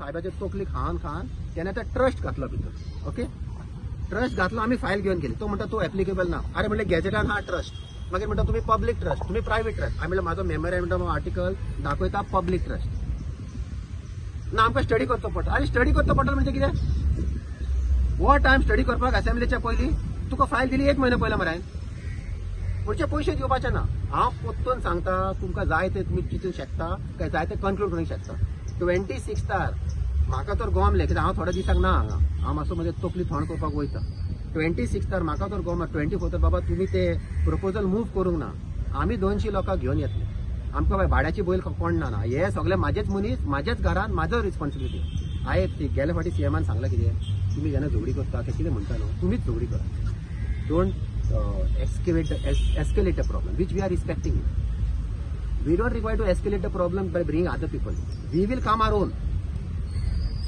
साहेबाचे तकली खावन खावन तेणे आतां ट्रस्ट घातलो भितर. ओके, ट्रस्ट घातलो, आमी फायल घेवन गेली. तो म्हणटा तूं एप्लिकेबल ना. अरे म्हणलें गॅजेटान हा ट्रस्ट. मागीर म्हणटा तुमी पब्लीक ट्रस्ट, तुमी प्रायवेट ट्रस्ट. हांवें म्हणलें म्हाजो मेमोरेंडम आर्टिकल दाखयता पब्लीक ट्रस्ट ना. आमकां स्टडी करचो पडटा. आनी स्टडी करचो पडटलो म्हणजे कितें? हो टायम स्टडी करपाक असेंब्लीच्या पयलीं तुका फायल दिली एक म्हयनो पयलो मरे हांवें. म्हणजे पयशे दिवपाचे ना. हांव परतून सांगता, तुमकां जाय ते तुमी चिंतूंक शकता, काय जाय ते कंक्लूड करूंक शकता. 26 म्हाका तर गोमलें, कित्याक हांव थोड्या दिसांक ना हांगा, हांव मातसो म्हजे तकली थंड करपाक वयता. 26 म्हाका तर गोमला, 24 बाबा तुमी ते प्रपोजल मूव करूंक ना. आमी 200 लोकांक घेवन येतले. आमकां बाय भाड्याची बैल कोण ना. हे सगळे म्हाजेच मनीस, म्हाज्याच घरान, म्हाजो रिस्पॉन्सिबिलिटी. हांवें गेले फावटी सीएमान सांगलां कितें, तुमी जेन्ना झगडी करता ते कितें म्हणटा न्हू, तुमीच झगडी करा. Don't escalate the problem, which we are respecting. We don't require to escalate the problem by bringing other people. We will come our own.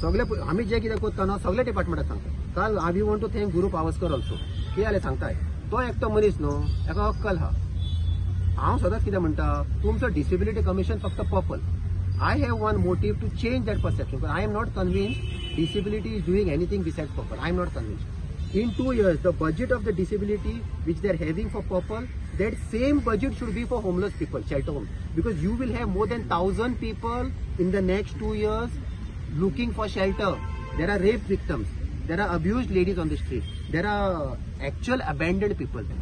सगळे आमी जे कितें करता न्हू सगळे डिपार्टमेंटाक सांगता. काल we want to thank Guru Pawaskar also. कितें जालें सांगताय, तो एकटो मनीस न्हू, एका अक्कल आहा. हांव सदांच कितें म्हणटा, तुमचो डिसेबिलिटी कमिशन फक्त purple. I have one motive to change that perception. I am not convinced disability is doing anything besides purple. I am not convinced. In 2 years, the budget of the disability which they are having for purple, that same budget should be for homeless people, shelter homes. Because you will have more than 1,000 people in the next 2 years looking for shelter. There are rape victims, there are abused ladies on the street, there are actual abandoned people.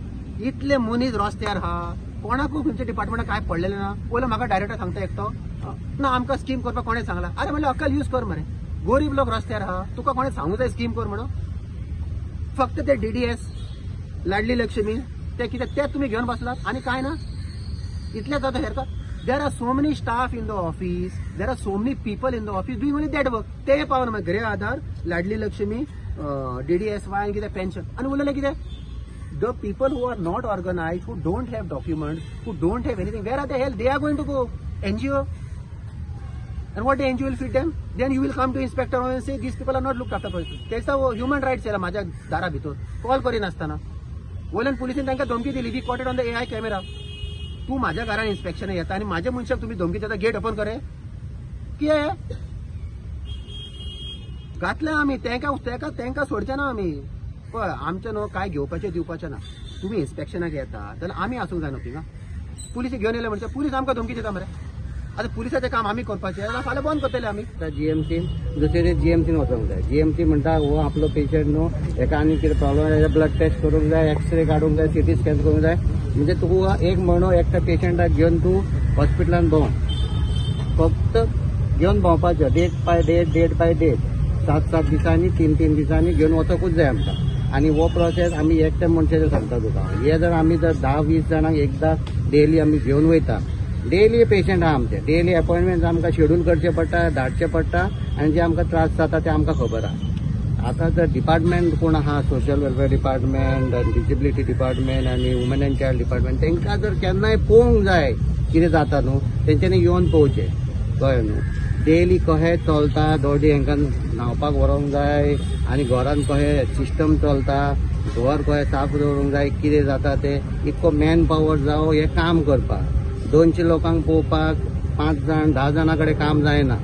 इतले मनीस रस्त्यार हा, कोणाकूय खंयच्या डिपार्टमेंटाक काय पडलेलें ना. पयलो म्हाका डायरेक्टर सांगता एकटो, ना आमकां स्कीम करपाक कोणें सांगला. अरे म्हणलें अक्कल यूज कर मरे, गरीब लोक रस्त्यार हा, तुका कोणें सांगू जाय स्कीम कर म्हणून. फक्त ते DDS, Ladli Lakshmi, ते कितें ते तुमी घेवन बसलात आनी कांय ना. इतलें जाता हेरता. There are so many staff in the office, there are so many people in the office doing only that work. ते पावना मागीर गृह आधार, लाडली लक्ष्मी, DDSY आनी कितें पेन्शन आनी उरलेलें कितें. The people who are not organized, who don't have documents, who don't have anything, where are the hell they are going to go? NGO. And what the NGO will feed them? Then you will come to inspector and say these people are not looked after. तेचा human rights येला माझ्या दारा भितर call करिनासतना. वयल्यान पुलिसेन तांकां धमकी दिली, we caught it on the AI camera. तूं माझ्या घरान इन्स्पेक्शन येता आनी माझ्या मनशाक तुमी धमकी दिता, गेट ओपन करे कितें घातलें आमी तेंकां तेंकां सोडचे ना आमी. पळय आमचें न्हू कांय घेवपाचें दिवपाचें ना. तुमी इन्स्पेक्शनाक येता जाल्यार आमी आसूंक जाय न्हू थिंगा. पुलीस घेवन येयले म्हणजे पुलीस आमकां धमकी दिता मरे. आतां पुलिसाचें काम आमी करपाचें जाल्यार फाल्यां बंद करतले आमी. जीएमसीन दुसरे जीएमसीन वचोंक जाय. जीएमसी म्हणटा हो आपलो पेशंट न्हू, हेका आनी कितें प्रॉब्लम जाल्यार ब्लड टेस्ट करूंक जाय, एक्सरे काडूंक जाय, सिटी स्कॅन करूंक जाय. म्हणजे तुका एक म्हयनो एकट्या पेशंटाक घेवन तूं हॉस्पिटलान भोंव, फक्त घेवन भोंवपाचें, date by date, date by date, 7-7 दिसांनी, 3-3 दिसांनी घेवन वचोकूच जाय आमकां. आनी हो प्रोसेस आमी एकट्या मनशाचेर सांगता तुका. हे जर आमी जर 10-20 जाणांक एकदां डेली आमी घेवन वयता, डेली पेशंट आहा आमचे, डेली अपॉयंटमेंट आमकां शेड्यूल करचे पडटा, धाडचे पडटा, आनी जे आमकां त्रास जाता ते आमकां खबर आहा. आतां जर डिपार्टमेंट कोण आहा, सोशल वेलफेअर डिपार्टमेंट आनी डिसेबिलिटी डिपार्टमेंट आनी वुमन एंड चायल्ड डिपार्टमेंट, तांकां जर केन्नाय पळोवंक जाय कितें जाता न्हू, तेंच्यांनी येवन पळोवचें, कळ्ळें न्हू. डेली कशें चलता, दोडी हांकां न्हांवपाक व्हरोंक जाय, आनी घरान कशें सिस्टम चलता, घर कशें साफ दवरूंक जाय, कितें जाता तें, इतको मॅन पावर जावं हें काम करपाक. 200 लोकांक पळोवपाक 5 जाण 10 जाणां कडेन काम जायना.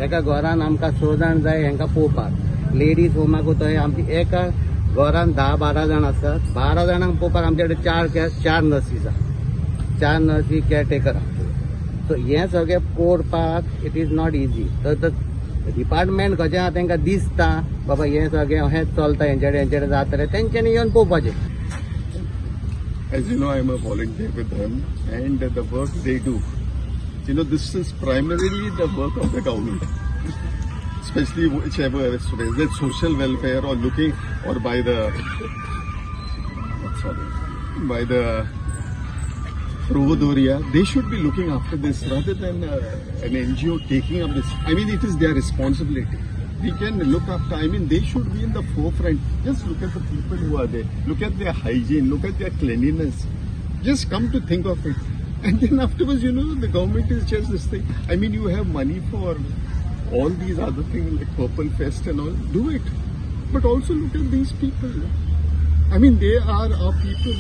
एका घरान आमकां 6 जाण जाय हांकां पळोवपाक. लेडीज होमाक थंय आमची एका घरान 10-12 जाण आसतात, 12 जाणांक पळोवपाक आमचे कडेन 4 नर्सीस आसा, 4 नर्सी केअरटेकर आसा. सो हें सगळें करपाक it is not easy. तर डिपार्टमेंट खंयचें आहा तांकां दिसता बाबा हें सगळें अशेंच चलता, हेंचे कडेन जातलें, तेंच्यांनी येवन पळोवपाचें. As you know, I am a volunteer with them, and the work they do, you know, this is primarily the work of the government, especially whichever, whether it's social welfare or looking, or by the, by the Provedoria, they should be looking after this rather than an NGO taking up this. I mean, it is their responsibility. We can look after, I mean, they should be in the forefront. Just look at the people who are there. Look at their hygiene, look at their cleanliness. Just come to think of it. And then afterwards, you know, the government is just this thing. I mean, you have money for all these other things like Purple Fest and all. Do it. But also look at these people. I mean, they are our people.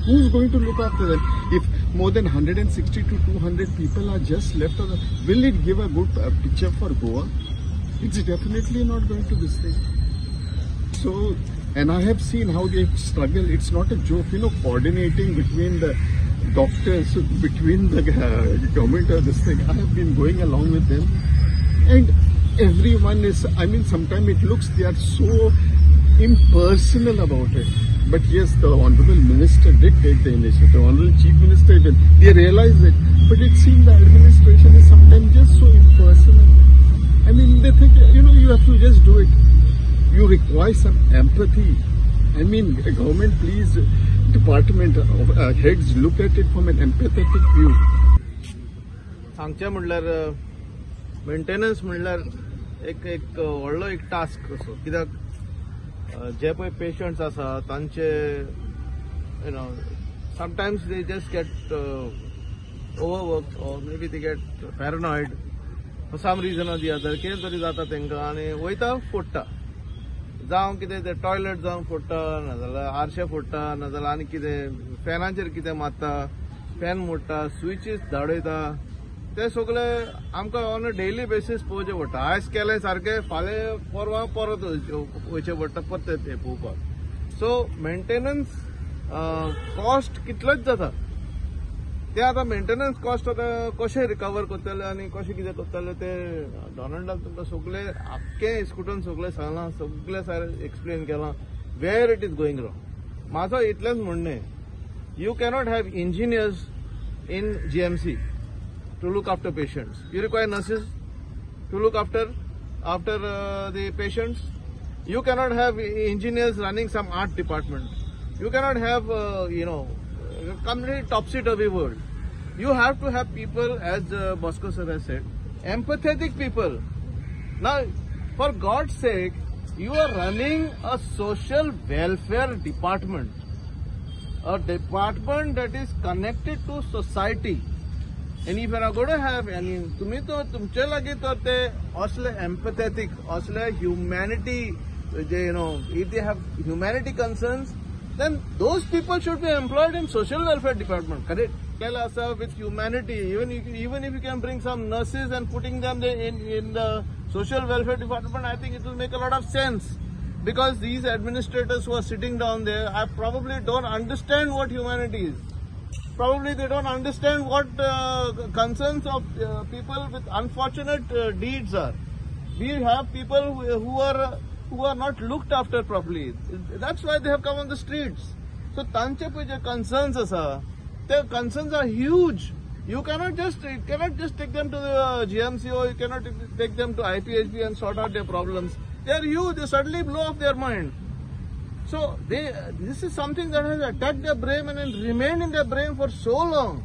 Who's going to look after them? If more than 160 to 200 people are just left on the, will it give a good picture for Goa? It's definitely not going to this thing. So, and I have seen how they struggle. It's not a joke, you know, coordinating between the doctors, between the government or this thing. I have been going along with them, and everyone is, I mean, sometimes it looks they are so impersonal about it. But yes, the Honorable Minister did take the initiative, the Honorable Chief Minister even, they realized it. But it seems the administration is sometimes just so impersonal. I mean, they think, you know, you have to just do it. You require some empathy. I mean, government, please, department of, heads, look at it from an empathetic view. सांगचें म्हणल्यार maintenance म्हणल्यार एक एक व्हडलो एक task असो, कित्याक जे पळय पेशंट्स आसा तांचे you know sometimes they just get overwork or maybe they get paranoid for some reason or the other. कितें तरी जाता तांकां आनी वयता फोडटा, जावं कितें ते टॉयलेट जावं फोडटा, नाजाल्यार आरशे फोडटा, नाजाल्यार आनी कितें फॅनाचेर कितें मारता, फॅन मोडटा, स्विचीस धाडयता. ते सगळे आमकां ऑन अ डेली बेसीस पळोवचें पडटा. आयज केलें सारकें, फाल्यां परवां परत वयचें पडटा परतें तें पळोवपाक. सो मेंटेनन्स कॉस्ट कितलोच जाता ते आतां मेंटेनन्स कॉस्ट आतां कशें रिकवर करतले आनी कशें कितें करतले ते डोनाल्डान तुमकां सगळें आख्खें इस्कुटून सगळें सांगलां, सगळें सारकें एक्सप्लेन केलां where it is going wrong. म्हाजो इतलेंच म्हणणें, you cannot have engineers in GMC to look after patients. You require nurses to look after the patients. You cannot have engineers running some art department. You cannot have complete topsy-turvy world. You have to have people, as Bosco sir has said, empathetic people. Now, for God's sake, you are running a social welfare department, a department that is connected to society. And if you are going to have any, तुम्ही तो तुमचे लागी तर ते असले empathetic, असले humanity, you know, if they have humanity concerns, then those people should be employed in social welfare department. Correct? Tell us with humanity, even if you can bring some nurses and putting them in the social welfare department, I think it will make a lot of sense. Because these administrators who are sitting down there, I probably don't understand what humanity is. Probably they don't understand what concerns of people with unfortunate deeds are. We have people who are not looked after properly. That's why they have come on the streets. So तांचे पळय जे concerns आसा, their concerns are huge. You cannot just take them to the GMC or you cannot take them to IPHB and sort out their problems. They are huge. They suddenly blow off their mind. So this is something that has attacked their brain and remained in their brain for so long.